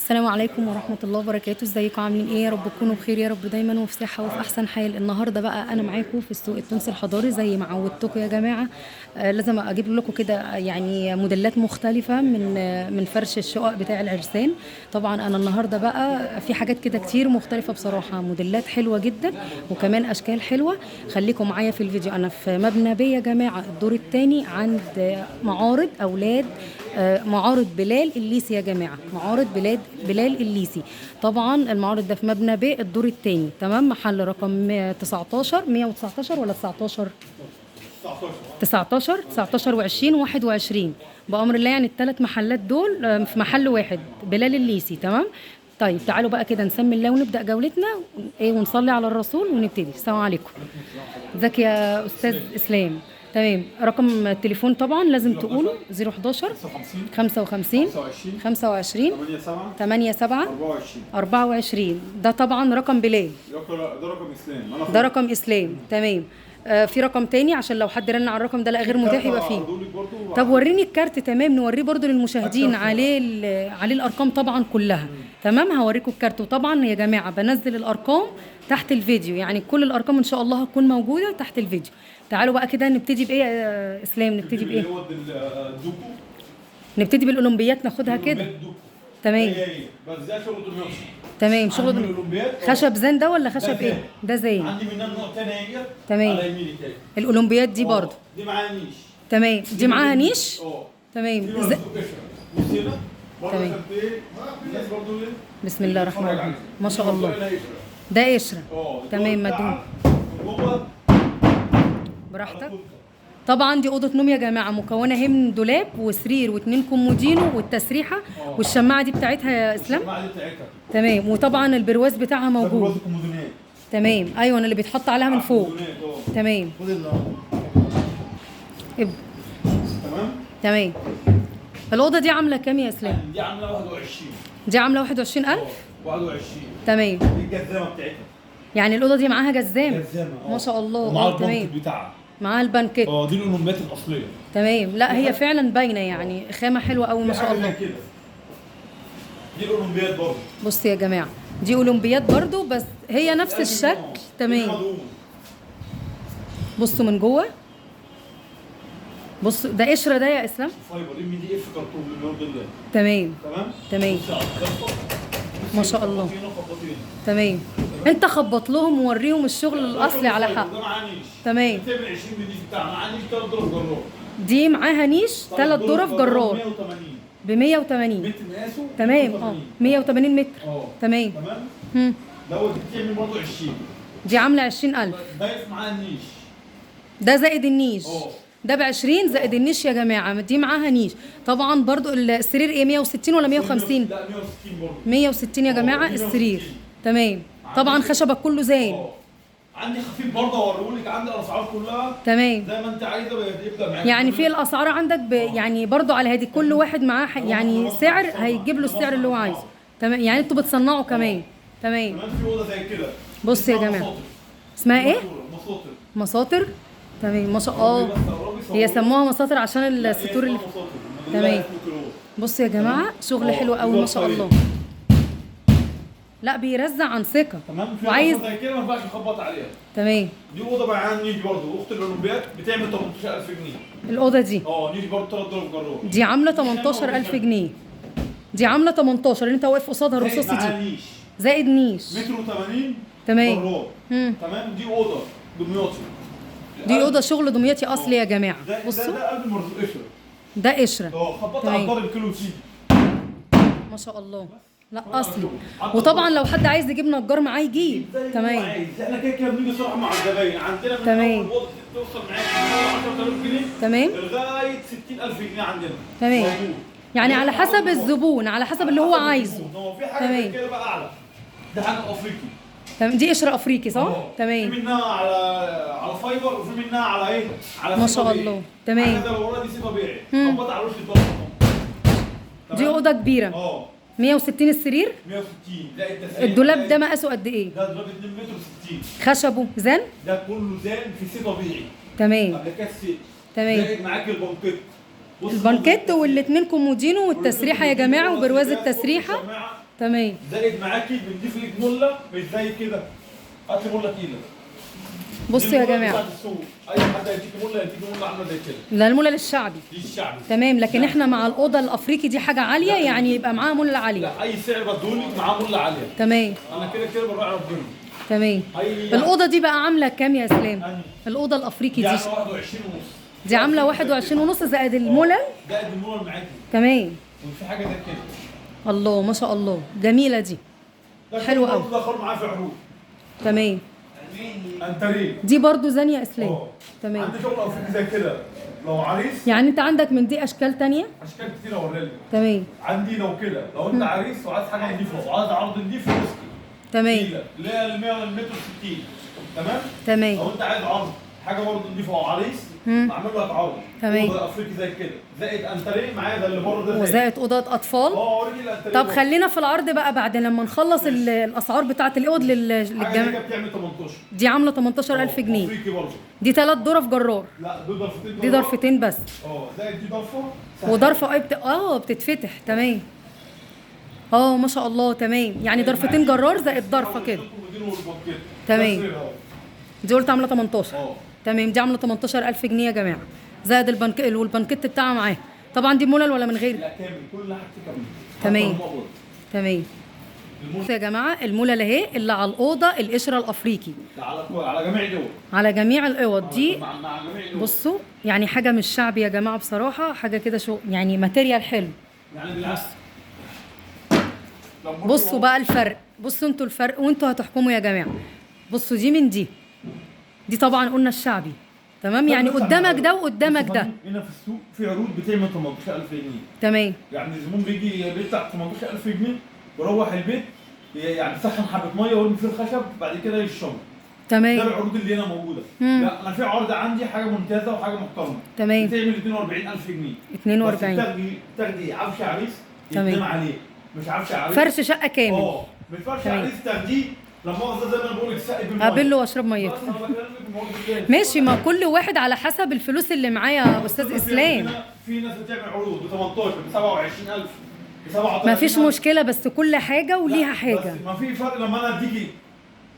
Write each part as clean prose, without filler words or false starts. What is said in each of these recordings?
السلام عليكم ورحمة الله وبركاته. ازيكم عاملين ايه؟ يا رب تكونوا بخير يا رب دايما وفي صحة وفي احسن حال. النهارده بقى انا معاكم في السوق التونسي الحضاري زي ما عودتكم يا جماعة. لازم اجيب لكم كده يعني موديلات مختلفة من فرش الشقق بتاع العرسان. طبعا انا النهارده بقى في حاجات كده كتير مختلفة بصراحة، موديلات حلوة جدا وكمان اشكال حلوة. خليكم معايا في الفيديو. انا في مبنى بي يا جماعة، الدور الثاني، عند معارض اولاد معارض بلال الليسي يا جماعة، معارض بلال الليسي. طبعا المعارض ده في مبنى ب الدور الثاني، تمام. محل رقم 19 119 ولا 19 19 19 و20 21 بأمر الله، يعني الثلاث محلات دول في محل واحد، بلال الليسي، تمام. طيب تعالوا بقى كده نسمي الله ونبدأ جولتنا ايه، ونصلي على الرسول ونبتدي. السلام عليكم. ازيك يا استاذ اسلام؟ تمام. رقم التليفون طبعا لازم تقوله 011 55 25 87 24. ده طبعا رقم بلال، ده رقم اسلام، ده رقم اسلام، تمام. في رقم تاني عشان لو حد رن على الرقم ده لا غير متاح يبقى فيه. طب وريني الكارت، تمام، نوريه برضو للمشاهدين، عليه عليه الارقام طبعا كلها، تمام. هوريكم الكارت. وطبعا يا جماعة بنزل الارقام تحت الفيديو، يعني كل الارقام ان شاء الله هتكون موجودة تحت الفيديو. تعالوا بقى كده نبتدي بايه يا اسلام؟ نبتدي بايه؟ نبتدي بالاولمبيات، ناخدها كده، تمام. بس ده شغل دمياطي، تمام. شغل دمياطي. خشب زان ده ولا خشب ايه؟ ده زان. عندي منها نوع تاني اهي، تمام. على يميني تاني الاولمبيات دي برضه، دي معاها نيش، تمام. دي معاها نيش، تمام. تمام. بسم الله الرحمن الرحيم، ما شاء الله. ده قشرة، تمام. مدهون براحتك. طبعا دي اوضة نوم يا جماعة، مكونة اهي من دولاب وسرير واثنين كومودينو والتسريحه والشماعه دي بتاعتها يا اسلام، الشماعه دي بتاعتها، تمام. وطبعا البرواز بتاعها موجود، برواز الكومودينات، تمام. ايوه اللي بيتحط عليها من فوق، تمام. تمام تمام. الاوضة دي عامله كام يا اسلام؟ دي عامله 21. دي عامله 21000؟ 21، تمام. دي الجزامه بتاعتها، يعني الاوضة دي معاها جزامه، جزامه ما شاء الله، ومعاها تمام. البنكت بتاعها، معاها البنكت، دي الاولمبيات الاصلية، تمام. لا هي فعلا باينة، يعني خامة حلوة قوي ما شاء الله. كده دي الاولمبيات برضه، بصوا يا جماعة دي اولمبيات برضه، بس هي نفس الشكل، تمام. بصوا من جوه، بصوا ده قشرة ده يا اسلام، fiber MDF كرتون بالنور ده، تمام تمام تمام. ما شاء الله، تمام. انت خبط لهم ووريهم الشغل الاصلي على حق، تمام. دي معاها نيش 3 ضرف جرار ب 180 متر مقاسه، تمام. 180 متر، تمام تمام. دوت بتعمل برضه 20، دي عامله 20000، ضايف معاها النيش ده زائد النيش، ده ب 20 زائد النيش يا جماعة. دي معاها نيش طبعا برضو. السرير ايه، 160 ولا 150؟ لا 160 برضه، 160 يا جماعة السرير، تمام. طبعا خشبك كله زين، عندي خفيف برضه اوريهولك، عندي الاسعار كلها، تمام. زي ما انت عايزه يبدا معاك، يعني في الاسعار عندك يعني برضه على هادي، كل واحد معاه يعني سعر هيجيب له السعر اللي هو عايزه، تمام. يعني انتوا بتصنعوا كمان، تمام. كمان في اوضة زي كده، بص يا جماعة اسمها ايه؟ مساطر. مساطر، تمام. ما شاء الله، هي سموها مساطر عشان الستور اللي، تمام. بصوا يا جماعة شغل حلو قوي ما شاء الله. لا بيرزع عن ثقة، تمام. وعايز زي كده ما ينفعش نخبط عليها، تمام. دي اوضة معاها نيش برضه، اخت الاولمبياد بتعمل 18000 جنيه الاوضة دي، نيش برضه 3 ضرب جرار، دي عامله 18000 جنيه. دي عامله 18 اللي انت واقف قصادها الرصاصي دي، نيش زائد نيش متر و80، تمام. تمام. دي اوضة دمياطي، دي اوضة شغل دمياطي اصلي يا جماعة. بصوا ده قلب مرزوق قشرة، ده قشرة، خبطت على الدار الكيلو وتيجي، ما شاء الله. لا اصلي. وطبعا لو حد عايز يجيب نجار معاه يجيب، تمام. احنا كده كده بنيجي صراحة مع الزباين عندنا، من اول اوضة توصل معاك 10000 جنيه، تمام، لغاية 60000 جنيه عندنا، تمام. يعني على حسب الزبون، على حسب اللي هو عايزه، في حاجة كده بقى اعلى، ده حاجة افريقي، تمام. دي قشرة افريقي صح؟ تمام. في منها على fiber، وفي منها على ايه؟ على ما شاء الله، تمام. ده اللي ورا دي سي طبيعي، خبط على وش الضغط. دي اوضة كبيرة، 160 السرير، 160. لا التسريح الدولاب ده مقاسه قد ايه؟ ده دولاب 2 متر و60، خشبه زان، ده كله زان في سي طبيعي، تمام. قبل كده سي، تمام. زائد معاك البنكت، البانكيت والاثنين كومودينو والتسريحه يا جماعة وبرواز التسريحه. تمام. زائد معاكي بنضيف لك ملة مش زي كده، هات لي ملة تقيلة. بصوا يا جماعة اي حد هيديكي ملة هيديكي ملة عامله زي كده. لا الملة للشعبي، دي الشعبي. تمام، لكن احنا مع الاوضة الافريقي دي حاجة عالية، يعني يبقى معاها ملة عالية. لا اي سعر بدونك معاه ملة عالية. تمام. انا كده كده براعي ربنا. تمام. الاوضة دي بقى عامله كام يا اسلام؟ الاوضة الافريقي دي عامله 21 ونص. دي عامله 21 ونص زائد الملل. زائد الملل معاكي. تمام. وفي حاجة زي كده. الله ما شاء الله، جميلة دي. حلوة قوي. ده خد معاه في عروض. تمام. انتريه دي برضو زانية اسلام. تمام. عندي شغل افريقي زي كده لو عريس، يعني انت عندك من دي اشكال تانية؟ اشكال كتير اوريها لك. تمام. عندي لو كده، لو انت عريس وعايز حاجة نضيفه وعايز عرض نضيف وسكي. تمام. اللي هي ال 100 المتر 60. تمام؟ تمام. لو انت عايز عرض حاجة برضه نضيفه او عريس، بعمل لك عرض. تمام. اوضة افريقي زي كده زائد انتريه معايا ده اللي بره ده، وزائد اوضة اطفال. اوريكي الانتريه. طب خلينا في العرض بقى بعد لما نخلص الاسعار بتاعه الاوض للجماعة. دي بتعمل 18. دي عامله 18000 جنيه. افريقي برضه. دي 3 ضرف جرار. لا دول ضرفتين. دي ضرفتين بس. زائد دي ضرفه وضرفه بتتفتح. تمام. ما شاء الله. تمام، يعني ضرفتين جرار زائد ضرفه كده. تمام. دي قلت عامله 18. تمام، دي عامله 18000 جنيه يا جماعة، زائد البنك والبنكت بتاعها معاها. طبعا دي ملل ولا من غير؟ لا كامل، كل حاجة كاملة. تمام. تمام. بصوا يا جماعة الملل اهي اللي على الاوضة القشرة الافريقي. على جميع الاوض. على جميع الاوض دي. مع جميع الاوض. بصوا يعني حاجة مش شعبي يا جماعة بصراحة، حاجة كده شو يعني material حلو. يعني بالعكس. بصوا بقى الفرق، بصوا انتوا الفرق وانتوا هتحكموا يا جماعة. بصوا دي من دي. دي طبعا قلنا الشعبي. تمام، يعني قدامك ده وقدامك ده. هنا في السوق في عروض بتعمل 18000 جنيه. تمام. يعني الزبون بيجي بيدفع 18000 جنيه ويروح البيت يعني سخن حبه مية ويرمي فيه الخشب بعد كده يشربه. تمام. ده العروض اللي هنا موجودة. لا انا في عرض عندي حاجة ممتازة وحاجه محترمه. تمام. بتعمل 42000 جنيه. 42. تاخدي عفش عريس يتنام عليه، مش عفش عريس، فرش شقه كامل. مش فرش عريس تاخديه لا مؤاخذة زي ما انا بقول لك سقي بالمية، قابله واشرب ميته. ماشي، ما كل واحد على حسب الفلوس اللي معاه يا استاذ اسلام. في ناس بتعمل عروض ب 18 ب 27000 ب 37000، ما فيش مشكلة، بس كل حاجة وليها حاجة. بس ما في فرق لما انا اديكي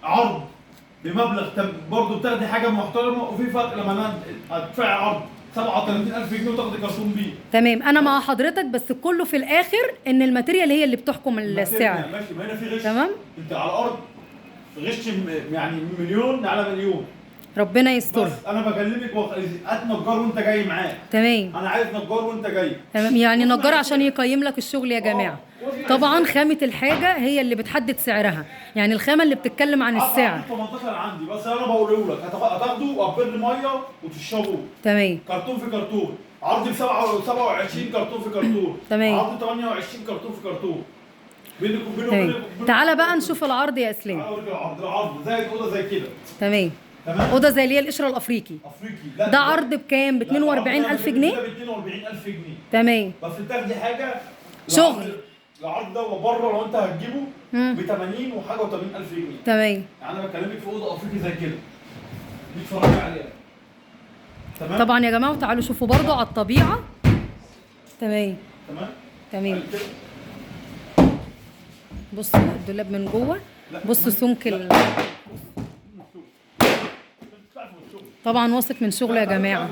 عرض بمبلغ برضه بتاخدي حاجة محترمه، وفي فرق لما انا ادفع عرض 37000 جنيه وتاخدي كرتون بيه. تمام، انا مع حضرتك، بس كله في الاخر ان ال material هي اللي بتحكم السعر. ماشي، ما هنا في غش. تمام، انت على الارض غش يعني مليون على مليون، ربنا يستر. بس انا بكلمك هات نجار وانت جاي معاه. تمام، انا عايز نجار وانت جاي. تمام، يعني نجار عشان يقيم لك الشغل يا جماعة. طبعا خامة الحاجة هي اللي بتحدد سعرها، يعني الخامة اللي بتتكلم عن السعر. 18 عندي، بس انا بقوله لك هتاخده وقبل مية وتشربوه. تمام، كرتون في كرتون، عرض ب 27 كرتون في كرتون. تمام، عرض 28 كرتون في كرتون. بينك وبينه. تعالى بقى نشوف العرض يا اسلام. العرض، العرض زي الاوضة زي كده. تمام، اوضة زي اللي هي القشرة الافريقي. افريقي. ده عرض بكام؟ ب 42000 جنيه. ب 42000 جنيه. تمام، بس بتاخدي حاجة شغل. العرض ده وبره لو انت هتجيبه ب 80 وحاجه و80000 جنيه. تمام، يعني انا بكلمك في اوضة افريقي زي كده دي اتفرجي عليها. تمام، طبعا يا جماعة، وتعالوا شوفوا برضو على الطبيعة. تمام تمام تمام. بصوا الدولاب من جوه، بصوا سمك طبعا واثق من شغله يا جماعة.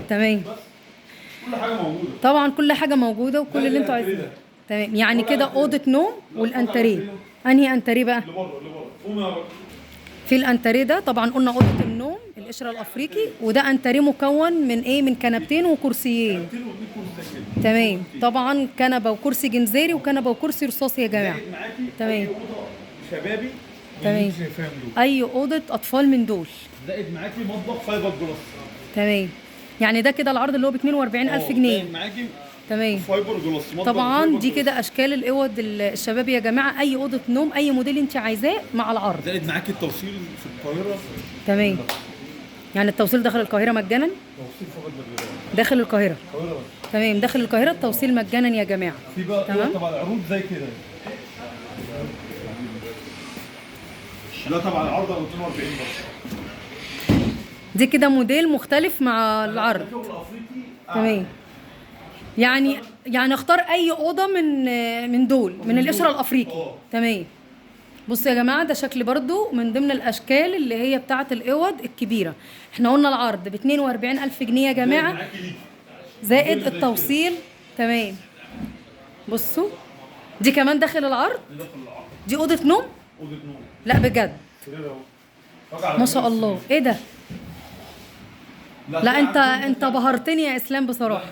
تمام، كل حاجة موجودة، طبعا كل حاجة موجودة وكل اللي انتوا عايزينه. تمام، يعني كده اوضة نوم والانتريه. انهي انتريه بقى؟ اللي بره، اللي بره في الانتريه ده. طبعا قلنا اوضة النوم القشرة الافريقي، وده انتريه مكون من ايه؟ من كنبتين وكرسيين. تمام، طبعا كنبة وكرسي جنزيري وكنبه وكرسي رصاصي يا جماعة. تمام، شبابي. تمام، اي اوضة اطفال من دول. زائد معاكي مطبخ fiber glass. تمام، يعني ده كده العرض اللي هو ب 42000 جنيه. معاكي. تمام، fiber glass. طبعا دي كده اشكال الاوض الشباب يا جماعة، اي اوضة نوم اي موديل انت عايزاه مع العرض. زائد معاكي التوصيل في القاهرة. تمام، يعني التوصيل داخل القاهرة مجانا؟ توصيل فقط داخل القاهرة. بس. تمام، داخل القاهرة التوصيل مجانا يا جماعة. في بقى طبعا العروض زي كده. لا طبعا العرض ابو 42 بس. دي كده موديل مختلف مع العرض. تمام، يعني يعني اختار اي اوضة من دول، من القشرة الافريقي. تمام. بصوا يا جماعة ده شكل برضو من ضمن الاشكال اللي هي بتاعه الاوض الكبيرة. احنا قلنا العرض ب 42000 جنيه يا جماعة زائد التوصيل. تمام. بصوا دي كمان داخل العرض. دي اوضة نوم. اوضة نوم. لا بجد ما شاء الله، ايه ده؟ لا انت بهرتني يا اسلام بصراحة.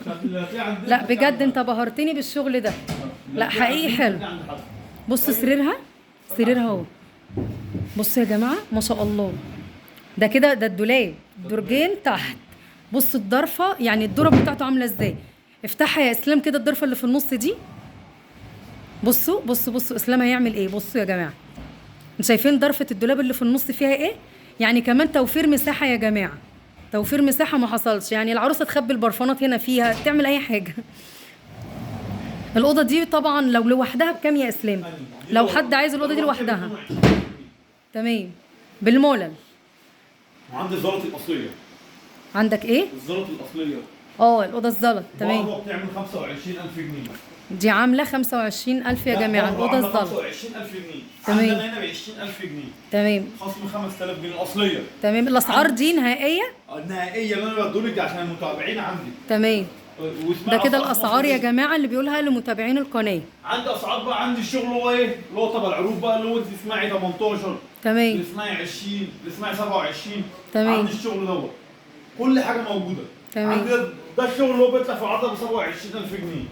لا بجد انت بهرتني بالشغل ده. لا حقيقي حلو. بصوا سريرها، سريرها اهو. بصوا يا جماعة ما شاء الله، ده كده ده الدولاب درجين تحت. بصوا الضرفه، يعني الدرب بتاعته عامله ازاي. افتحها يا اسلام كده، الضرفه اللي في النص دي. بصوا بصوا بصوا اسلام هيعمل ايه. بصوا يا جماعة، انتوا شايفين ضرفه الدولاب اللي في النص فيها ايه؟ يعني كمان توفير مساحة يا جماعة، توفير مساحة ما حصلش. يعني العروسة تخبي البرفانات هنا فيها، تعمل اي حاجة. الاوضة دي طبعا لو لوحدها بكام يا اسلام؟ لو حد عايز الاوضة دي لوحدها. تمام. بالمولل. وعندي الزلط الاصلية. عندك ايه؟ الزلط الاصلية. الاوضة الزلط. تمام. بره بتعمل 25000 جنيه. دي عامله 25000 يا جماعة الاوضة الزلط. 25000 جنيه. تمام. عندنا هنا ب 20000 جنيه. تمام. خصم 5000 جنيه الاصلية. تمام. الاسعار دي نهائية؟ النهائية اللي انا بديهولك عشان المتابعين عندي. تمام. ده كده الاسعار يا جماعة اللي بيقولها لمتابعين القناة. عندي اسعار بقى، عندي الشغل هو ايه؟ اللي هو تبع العروض بقى، اللي هو انت تسمعي 18. تمام. تسمعي 20، تسمعي 27. تمام. عندي الشغل دوت كل حاجة موجودة. تمام. عندي ده الشغل اللي هو بيطلع في العرض ب 27000 جنيه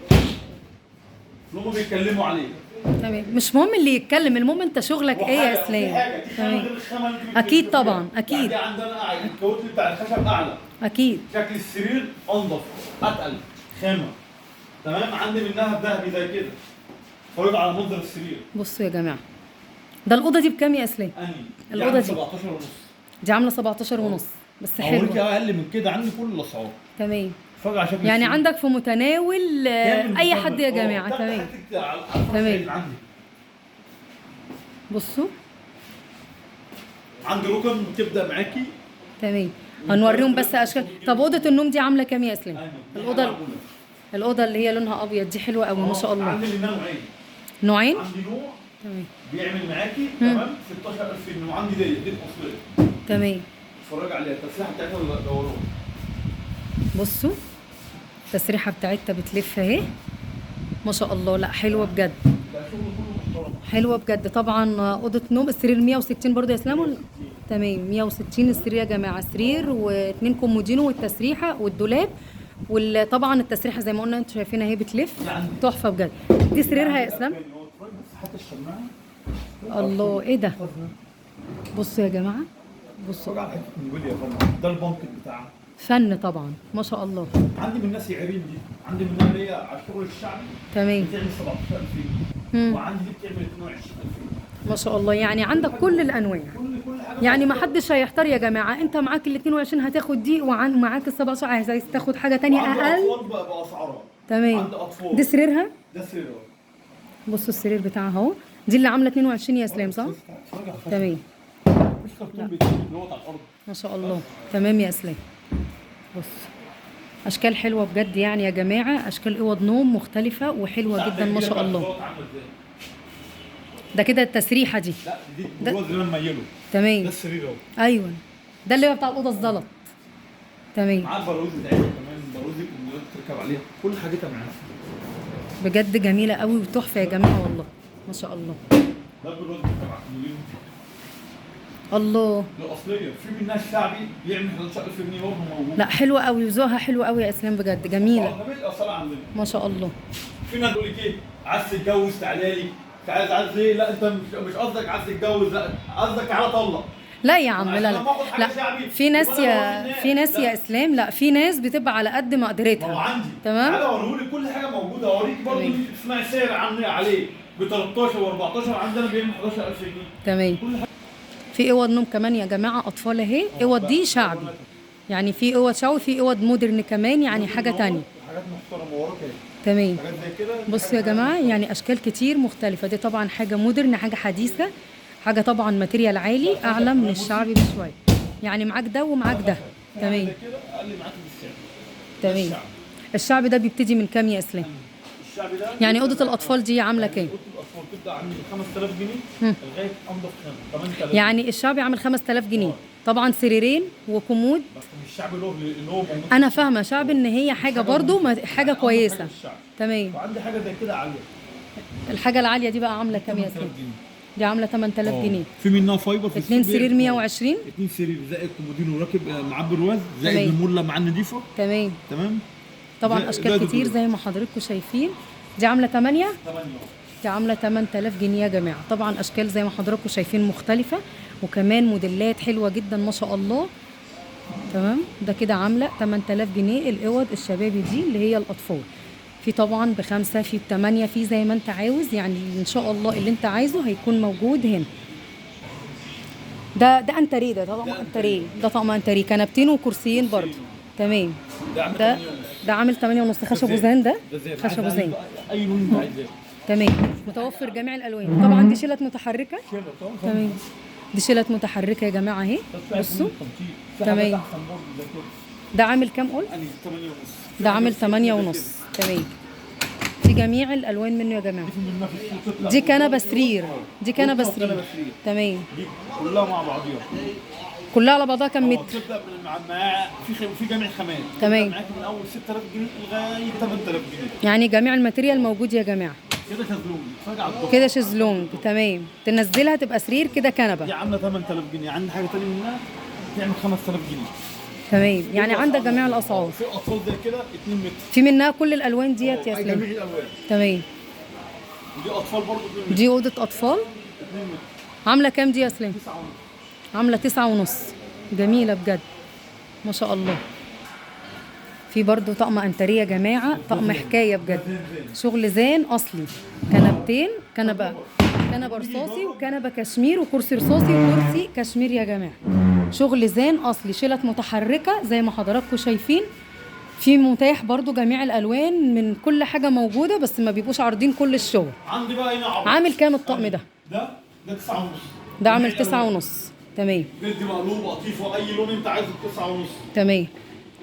اللي هم بيتكلموا عليه. تمام. مش مهم اللي يتكلم، المهم انت شغلك ايه يا اسلام. تمام. اكيد طبعا، اكيد. دي عندنا ال quality بتاع الخشب اعلى. اكيد. شكل السرير انضف، اتقل، خامة. تمام. عندي منها الذهبي زي كده. اتفرج على منظر السرير. بصوا يا جماعة، ده الاوضة دي بكام يا اسلام؟ الاوضة دي 17 ونص. دي عامله 17 ونص بس حلوة. اوريك اقل من كده، عندي كل الاسعار. تمام. اتفرج على شكل يعني عندك في متناول اي حد يا جماعة. تمام. تمام. بصوا عندي ركن تبدا معاكي. تمام. هنوريهم بس اشكال. طب اوضة النوم دي عامله كام يا اسلام؟ الاوضة اللي هي لونها ابيض دي حلوة قوي ما شاء الله. عندي منها نوعين. نوعين؟ عندي نوع. تمام. بيعمل معاكي تمام 16000 جنيه، وعندي دي الاصلية. تمام. اتفرج عليها التسريحه بتاعتها دوران. بصوا التسريحه بتاعتها بتلف اهي ما شاء الله. لا حلوة بجد، حلوة بجد. طبعا اوضة نوم، السرير 160 برضه يا اسلام ولا؟ تمام 160 السرير يا جماعة، سرير واثنين كومودينو والتسريحه والدولاب، وطبعا التسريحه زي ما قلنا انتوا شايفينها اهي بتلف، تحفة بجد. دي سريرها يا اسلام. الله ايه ده؟ بصوا يا جماعة، بصوا ده البنك بتاعها فن طبعا ما شاء الله. عندي من ناس عرين دي، عندي منها اللي هي على الشغل الشعبي. تمام. بتعمل 17000 جنيه، وعندي دي بتعمل 22000 جنيه ما شاء الله. يعني عندك كل الانواع، كل حاجة. يعني ما حدش هيحتار يا جماعة. انت معاك ال 22 هتاخد دي، ومعاك ال 17 عايز تاخد حاجة ثانية اقل. عندي اطفال بقى باسعارها. تمام. عندي اطفال. دي سريرها؟ ده سريرها. بصوا السرير بتاعها اهو. دي اللي عامله 22 يا اسلام صح؟ تمام. مفيش كرتون بيتلوت على الارض ما شاء الله. تمام يا اسلام. بص اشكال حلوة بجد يعني يا جماعة، اشكال اوض نوم مختلفة وحلوه جدا ما شاء الله. ده كده التسريحه دي. لا دي الجواز اللي انا مميله. تمام. ده السرير اهو. ايوه ده اللي هو بتاع الاوضة الزلط. تمام. معاه البروز بتاعتها كمان، بروز الكمبيوتر تركب عليها، كل حاجتها معاها. بجد جميلة قوي وتحفه يا جماعة والله ما شاء الله. ده البروز بتاع الكمبيوتر. الله. الاصلية في منها الشعبي بيعمل 11000 جنيه برضه موجود. لا حلوة قوي وذوقها حلو قوي يا اسلام بجد جميلة. الاصالة عندنا ما شاء الله. في ناس تقول لك ايه عايز تتجوز تعالى لي، عايز عايز ايه؟ لا انت مش قصدك عايز تتجوز، لا قصدك تعالى طلق. لا يا عم لا لا لا، في ناس يا في ناس يا اسلام، لا في ناس بتبقى على قد مقدرتها. ما هو عندي تمام. تعالى اوريهولك كل حاجة موجودة، اوريك برضه اللي بتسمعي سعر عليه ب 13 و14 عندنا بيعمل 11000 جنيه. تمام. في اوض نوم كمان يا جماعة اطفال اهي، اوض دي شعبي يعني، في اوض شعبي في اوض modern كمان، يعني حاجة ثانية، حاجات محترمه وراك اهي. تمام. حاجات زي كده. بصوا يا جماعة يعني اشكال كتير مختلفة. دي طبعا حاجة modern، حاجة حديثه، حاجة طبعا material عالي اعلى من الشعبي بشوية، يعني معاك ده ومعاك ده. تمام. تمام. الشعبي ده بيبتدي من كام يا اسلام؟ الشعبي ده يعني اوضة الاطفال دي عامله كام؟ اوضة الاطفال تبدا عند 5000 جنيه لغاية انضف خامة 8000. يعني الشعبي عامل 5000 جنيه. طبعا سريرين وكومود. بس مش الشعبي اللي هو موجود. انا فاهمه شعبي ان هي حاجة برضو حاجة كويسة. حاجة الشعبي. تمام. وعندي حاجة زي كده عالية. الحاجة العالية دي بقى عامله كام يا 8000 سيدي؟ جنيه. دي عامله 8000 جنيه. في منها fiber في اتنين السوق سرير بيعمل 120. اتنين سرير زائد كومودينو راكب معاه برواز زائد تمام. المولة معاه النضيفه. تمام. تمام. طبعا اشكال زائد كتير الدولاب. زي ما حضراتكم شايفين. دي عامله 8. 8. دي عامله 8000 جنيه يا جماعة. طبعا اشكال زي ما حضراتكم شايفين مختلفة، وكمان موديلات حلوة جدا ما شاء الله. تمام. ده كده عامله 8000 جنيه الاوض الشبابي دي اللي هي الاطفال. في طبعا ب5، في ب8، في زي ما انت عاوز، يعني ان شاء الله اللي انت عايزه هيكون موجود هنا. ده انتريه، ده طقم انتريه، ده طقم انتريه، كنبتين وكرسيين برضه. تمام. ده عامل ده 8 ونص. ده عامل 8 ونص. خشب وزان ده؟ ده زي خشب وزان. اي لون انت عايزاه. تمام. متوفر جميع الالوان. طبعا دي شيلات متحركة. شيلة طبعا. تمام. دي شيلات متحركة يا جماعة اهي. بصوا. تمام. تمام. ده عامل كام قلت؟ يعني 8 ونص. ده عامل 8 ونص. تمام. في جميع الالوان منه يا جماعة. في منها في السوق تطلع دي كنبة سرير، دي كنبة وكنبة سرير. سرير. تمام. دي كلها مع بعضيها. كلها على بعضها كام متر؟ تبدا من مع في جميع الخامات. تمام. معاك من اول 6000 جنيه لغاية 8000 جنيه. يعني جميع ال material موجود يا جماعة. كده شازلونج اتفرج على الضغط. كده شازلونج. تمام. تنزلها تبقى سرير كده كنبة. دي عامله 8000 جنيه. عندي حاجة ثانية منها تعمل 5000 جنيه. تمام. يعني عندك جميع الاسعار. في اطفال زي كده 2 متر. في منها كل الالوان ديت يا أي سلام. جميع الالوان. تمام. ودي اطفال برضه 2 متر. دي اوضة اطفال 2 متر. عامله كام دي يا سلام؟ 9 ونص. عامله 9 ونص. جميلة بجد ما شاء الله. في برضو طقم انتريه يا جماعة، طقم حكاية بجد، شغل زان اصلي. كنبتين، كنبة رصاصي وكنبه كشمير وكرسي رصاصي وكرسي كشمير يا جماعة. شغل زان اصلي، شلت متحركة زي ما حضراتكم شايفين. في متاح برضو جميع الالوان من كل حاجة موجودة، بس ما بيبقوش عارضين كل الشغل. عندي بقى هنا عرض. عامل كام الطقم ده؟ ده 9 ونص. ده عامل 9 ونص. تمام. جلد مقلوب قطيفة اي لون انت عايزه 9 ونص. تمام.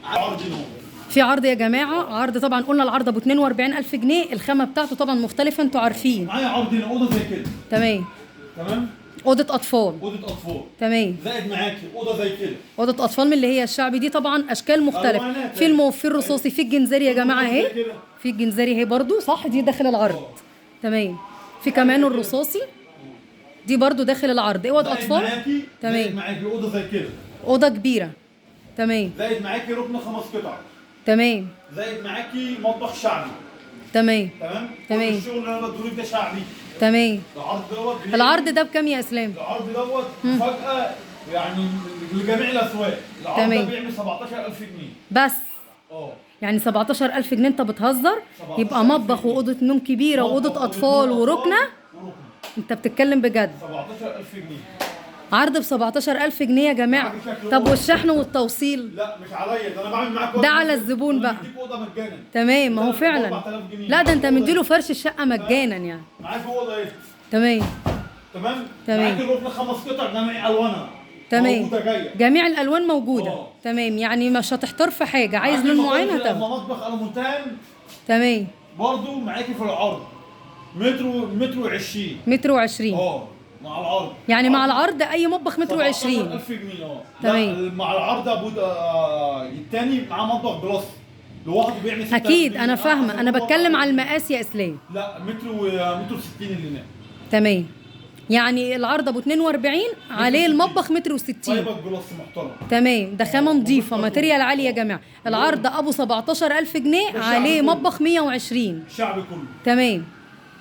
عرض نوم. في عرض يا جماعة، عرض طبعا قلنا العرض ابو 42000 جنيه، الخامة بتاعته طبعا مختلفة انتوا عارفين. معايا عرض هنا اوضة زي كده. تمام. تمام. اوضة اطفال. اوضة اطفال. تمام. زائد معاكي اوضة زي كده. اوضة اطفال من اللي هي الشعبي دي، طبعا اشكال مختلفة، في الموف، في الرصاصي، في الجنزاري يا جماعة اهي، في الجنزاري اهي برضو صح، دي داخل العرض. تمام. في كمان الرصاصي دي برضو داخل العرض. اوض اطفال. تمام. زائد معاكي اوضة زي كده، اوضة كبيرة. تمام. زائد معاكي ركن 5 قطع. تمام. زائد معاكي مطبخ شعبي. تمام. تمام. تمام. الشغل اللي انا بديهولك ده شعبي. تمام. العرض دوت. العرض ده بكام يا اسلام؟ العرض دوت مفاجأة يعني لجميع الاسواق. العرض تمام. ده بيعمل 17000 جنيه بس. يعني 17000 جنيه انت بتهزر؟ يبقى مطبخ واوضه نوم كبيرة واوضه اطفال وركنه. انت بتتكلم بجد؟ 17000 جنيه. عرض ب 17000 جنيه يا جماعة. طب والشحن والتوصيل؟ لا مش عليا، ده انا بعمل معاك ده على الزبون بقى. بديك اوضة مجانا. تمام. ما هو فعلا. لا ده انت مديله فرش الشقة مجانا يعني. معاك اوضة ايه؟ تمام. تمام. تمام. معاك الركن 5 قطع جميع الوانها. تمام. موجودة جاية. جميع الالوان موجودة. تمام. يعني مش هتحتار في حاجة، عايز لون معين هتاخده. مطبخ المونتان. تمام. برضه معاكي في العرض متر متر و20. متر و20. مع العرض. يعني مع العرض اي مطبخ متر و20. 17000 جنيه. تمام. مع العرض ابو الثاني معاه مطبخ plus لوحده بيعمل 6000. اكيد انا فاهمه، انا بتكلم على المقاس يا اسلام. لا متر ومتر و60 اللي هناك. تمام. يعني العرض ابو 42 عليه المطبخ متر و60. fiber glass محترم. تمام. ده خامة نظيفة، material عالي يا جماعة. العرض ابو 17000 جنيه عليه مطبخ 120. الشعب كله. تمام.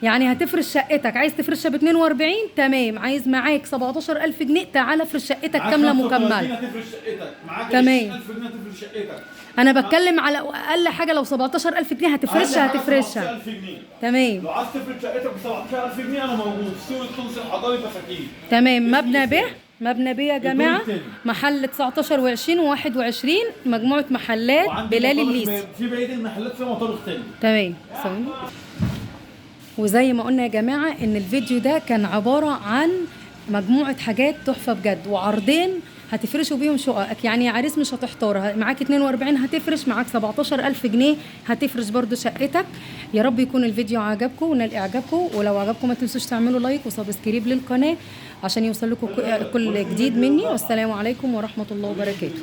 يعني هتفرش شقتك، عايز تفرشها ب 42 تمام، عايز معاك 17000 جنيه تعالى افرش شقتك كاملة مكملة. هتفرش شقتك معاك تمام. 20000 جنيه هتفرش شقتك. انا بتكلم على اقل حاجة لو 17000 جنيه هتفرشها هتفرشها. 17000 جنيه. تمام. لو عايز تفرش شقتك ب 17000 جنيه انا موجود في سوق التونسي الحضاري فساتين. تمام. مبنى ب، مبنى ب يا جماعة، محل 19 و20 و21، مجموعة محلات بلال الليسي. في بقية المحلات فيها مطابخ تاني. تمام. وزي ما قلنا يا جماعة ان الفيديو ده كان عبارة عن مجموعة حاجات تحفة بجد، وعرضين هتفرشوا بيهم شققك. يعني يا عريس مش هتحتار، معاك 42 هتفرش، معاك 17000 جنيه هتفرش برضو شقتك. يا رب يكون الفيديو عجبكم ونال اعجابكم، ولو عجبكم ما تنسوش تعملوا like و subscribe للقناة عشان يوصل لكم كل جديد مني. والسلام عليكم ورحمة الله وبركاته.